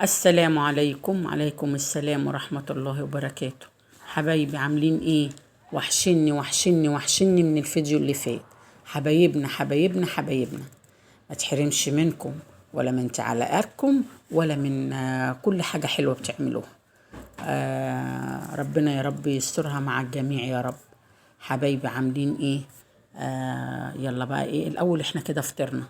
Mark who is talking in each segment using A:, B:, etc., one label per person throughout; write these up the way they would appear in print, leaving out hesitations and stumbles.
A: السلام عليكم. وعليكم السلام ورحمة الله وبركاته. حبايبي عاملين ايه؟ وحشني وحشني وحشني من الفيديو اللي فات. حبايبنا حبايبنا حبايبنا، ما تحرمش منكم ولا من تعليقاتكم ولا من كل حاجة حلوة بتعملوها. ربنا يا رب يسترها مع الجميع يا رب. حبايبي عاملين ايه؟ يلا بقى ايه الاول، احنا كده فطرنا،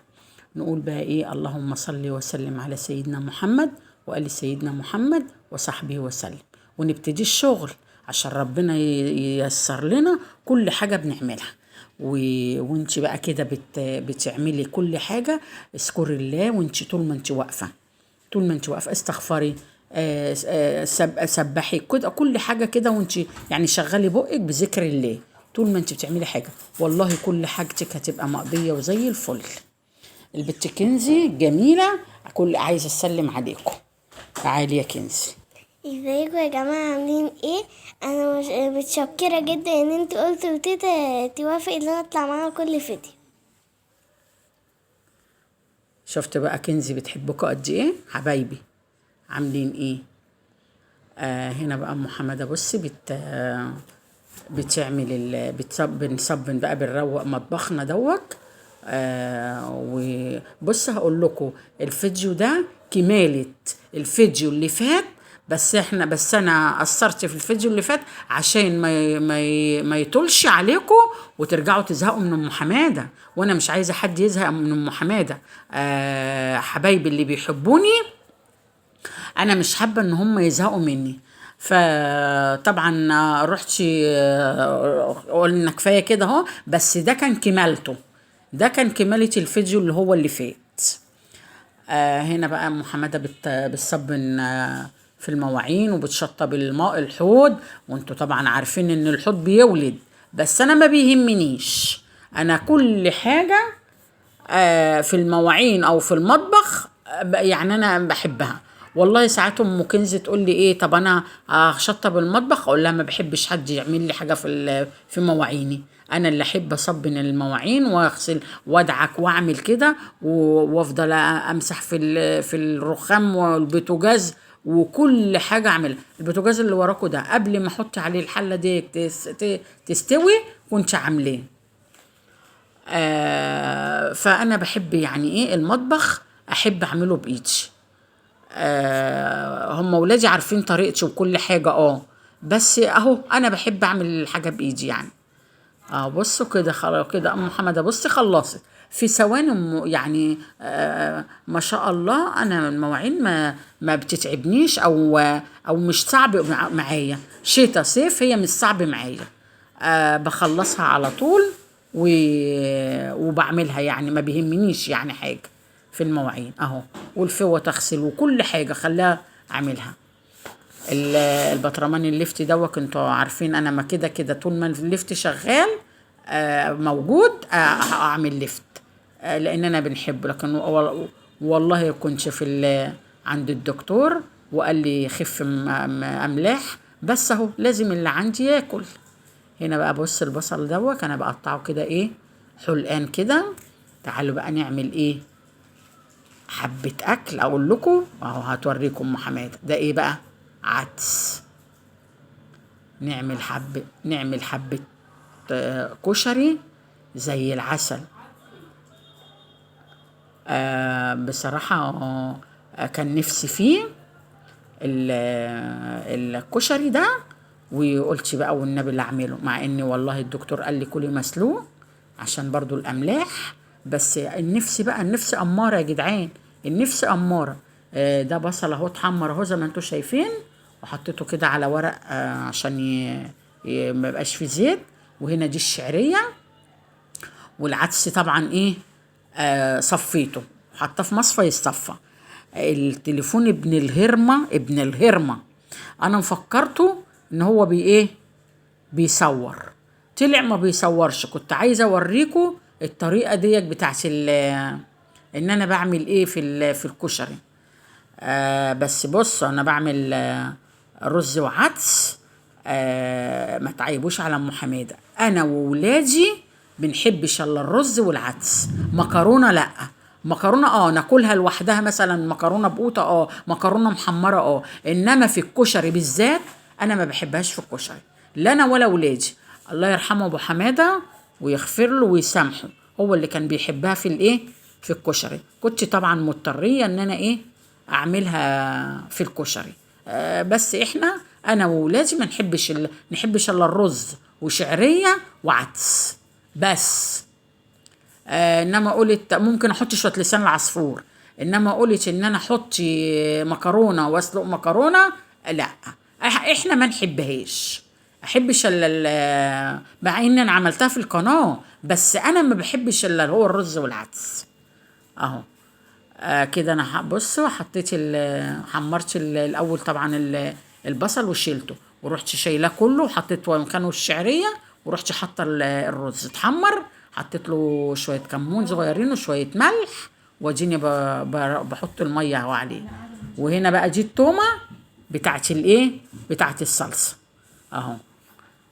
A: نقول بقى ايه؟ اللهم صل وسلم على سيدنا محمد وآل سيدنا محمد وصحبه وسلم، ونبتدي الشغل عشان ربنا ييسر لنا كل حاجة بنعملها. وانت بقى كده بتعملي كل حاجة، اذكري الله وانت طول ما انت واقفة، طول ما انت واقفة استغفري، سبحي كده، كل حاجة كده، وانت يعني شغلي بقك بذكر الله طول ما انت بتعملي حاجة، والله كل حاجتك هتبقى مقضية وزي الفل. البت كنزي جميلة، كل عايزة اسلم عليكم. تعالي يا كنزي.
B: ازيكم يا جماعة، عاملين ايه؟ انا مش متشكرة جدا ان انتوا قلتوا لتيتا توافق ان انا اطلع معاها كل فيديو.
A: شفت بقى كنزي بتحبكوا قد ايه؟ حبايبي عاملين ايه؟ هنا بقى ام حمادة بصي بتعمل بنصبن بقى، بنروق مطبخنا دوت. وبص هقول لكم الفيديو ده كمالة الفيديو اللي فات، بس انا قصرت في الفيديو اللي فات عشان ما يطولش عليكم وترجعوا تزهقوا من ام حمادة، وانا مش عايزه حد يزهق من ام حمادة. حبايبي اللي بيحبوني انا مش حابة ان هم يزهقوا مني. فطبعا رحت قلنا كفاية كده اهو، بس ده كان كمالته، ده كان كمالة الفيديو اللي هو اللي فات. هنا بقى ام حمادة بتصبن في المواعين وبتشطب الماء الحوض، وانتوا طبعا عارفين ان الحوض بيولد، بس انا ما بيهمنيش، انا كل حاجة في المواعين او في المطبخ يعني انا بحبها. والله ساعات ام كنزي تقول لي ايه، طب انا هشطب المطبخ، اقول لها ما بحبش حد يعمل لي حاجة في مواعيني، انا اللي احب اصبن المواعين واغسل وادعك واعمل كده، وافضل امسح في الرخام والبوتاجاز وكل حاجة اعملها. البوتاجاز اللي وراكوا ده قبل ما احط عليه الحلة دي تستوي كنت عاملاه. فانا بحب يعني ايه المطبخ، احب اعمله بايدي. هم ولادي عارفين طريقتي وكل حاجة، بس اهو انا بحب اعمل الحاجة بايدي يعني. بصوا كده خلاص كده ام حمادة بصي خلصت في ثواني، يعني ما شاء الله. انا المواعين ما بتتعبنيش او مش صعب معايا، شتا صيف هي مش صعب معايا، بخلصها على طول وبعملها يعني، ما بيهمنيش يعني حاجة في المواعين اهو. والفوط اغسل وكل حاجة خليها اعملها. البطرمان اللفت دوت انتوا عارفين انا ما كده كده طول ما اللفت شغال موجود اعمل لفت، لان انا بنحبه. لكن والله كنت في عند الدكتور وقال لي خف املاح، بس اهو لازم اللي عندي ياكل. هنا بقى بص البصل دوت انا بقطعه كده ايه حلقان كده. تعالوا بقى نعمل ايه حبة اكل اقول لكم اهو، هتوريكم ام حمادة ده ايه بقى. عدس، نعمل حبة كشري زي العسل. بصراحة كان نفسي فيه الكشري ده، وقلت بقى والنبي اللي اعمله، مع ان والله الدكتور قال لي كلي مسلوق عشان برضو الاملاح، بس النفس بقى، النفس اماره يا جدعان، النفس اماره. ده بصل اهو اتحمر اهو زي ما انتوا شايفين، وحطيته كده على ورق عشان ما يبقاش فيه زيت. وهنا دي الشعرية والعدس طبعا ايه صفيته، حطاه في مصفى يصفى. التليفون ابن الهرمه، ابن الهرمه، انا مفكرته ان هو بي ايه بيصور، طلع ما بيصورش. كنت عايزه اوريكم الطريقة ديت بتاعت ان انا بعمل ايه في الكشري. بس بص انا بعمل رز وعدس. ما تعيبوش على ام حمادة، انا وولادي بنحبش الا الرز والعدس، مكرونه لا، مكرونه ناكلها لوحدها مثلا، مكرونه بقوطه مكرونه محمرة انما في الكشري بالذات انا ما بحبهاش في الكشري، لا انا ولا ولادي. الله يرحمه ابو حمادة ويغفر له ويسامحه، هو اللي كان بيحبها في الايه، في الكشري. كنت طبعا مضطريه ان انا ايه اعملها في الكشري. بس احنا انا وولادي ما نحبش نحبش الا الرز وشعريه وعدس بس. انما قلت ممكن احط شوية لسان العصفور، انما قلت ان انا احط مكرونه واسلق مكرونه، لا احنا ما نحبهاش. احبش الا، مع ان انا عملتها في القناة، بس انا ما بحبش الا هو الرز والعدس اهو. كده انا بصوا حطيت حمرت الاول طبعا البصل وشيلته، ورحت شايلاه كله وحطيت مكانه الشعرية، ورحت حاطه الرز اتحمر، حطيت له شوية كمون صغيرين وشوية ملح، واديني بحط المية اهو عليه. وهنا بقى دي التومه بتاعت الايه، بتاعت الصلصه اهو.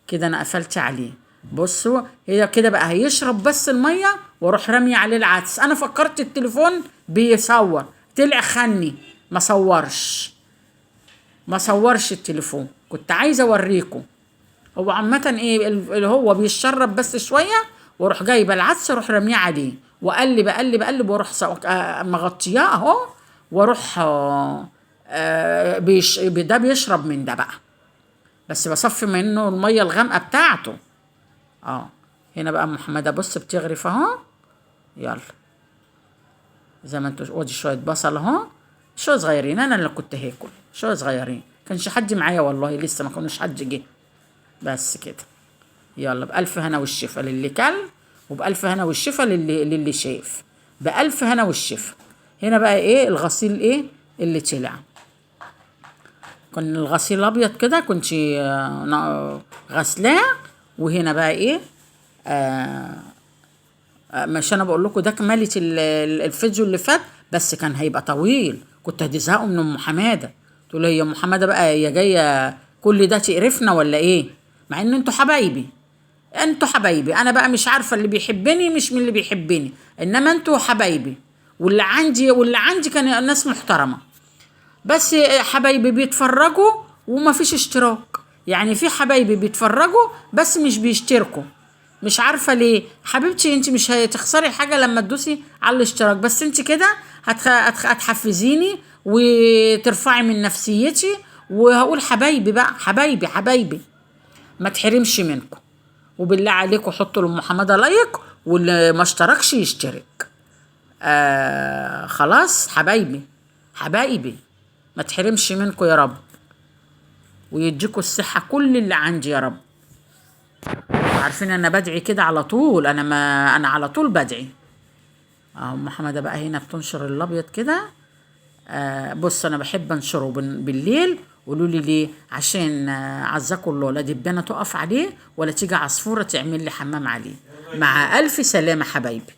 A: كده انا قفلت عليه. بصوا هي كده بقى هيشرب بس المية، واروح رامي عليه العدس. انا فكرت التليفون بيصور، طلع خني ما صورش، ما صورش التليفون، كنت عايزه اوريكم. هو عامة ايه اللي هو بيشرب بس شوية، واروح جايبه العدس اروح راميه عليه، واقلب اقلب اقلب، واروح مغطياه اهو، واروح ده بيشرب من ده بقى، بس بصفي منه المية الغامقه بتاعته. هنا بقى ام حمادة بص بتغرف اهو، يلا زي ما انتوا. وادي شوية بصل اهو، شوية صغيرين، انا اللي كنت هاكل شوية صغيرين، كانش حد معايا والله، لسه ما كانوش حد جه. بس كده يلا، بألف هنا والشفا للي كل، وبألف هنا والشفا للي شاف، بألف هنا والشفا. هنا بقى ايه الغسيل ايه اللي طلع، كان الغسيل الابيض كده كنت غسلاه. وهنا بقى ايه مش انا بقول لكم ده كمالة الفيديو اللي فات، بس كان هيبقى طويل، كنت هتزهقوا من ام حمادة، تقول لي يا ام حمادة بقى هي جاية كل ده تقرفنا ولا ايه؟ مع ان انتوا حبايبي، انتوا حبايبي، انا بقى مش عارفه اللي بيحبني مش من اللي بيحبني، انما انتوا حبايبي، واللي عندي واللي عندي كان ناس محترمه، بس حبايبي بيتفرجوا وما فيش اشتراك. يعني في حبايبي بيتفرجوا بس مش بيشتركوا، مش عارفه ليه. حبيبتي انت مش هتخسري حاجة لما تدوسي على الاشتراك، بس انت كده هتحفزيني وترفعي من نفسيتي، وهقول حبايبي بقى، حبايبي حبايبي ما تحرمش منكم. وبالله عليكم حطوا لام حمادة لايك، واللي ما اشتركش يشترك. خلاص حبايبي حبايبي ما تحرمش منكم يا رب، ويديكوا الصحة كل اللي عندي يا رب. عارفين انا بدعي كده على طول، انا ما انا على طول بدعي. اهو ام حمادة بقى هنا بتنشر الابيض كده. بص انا بحب انشره بالليل، قولوا لي ليه؟ عشان عزكم الله لا دبانه تقف عليه ولا تيجي عصفوره تعمل لي حمام عليه. مع الف سلامه حبايبي.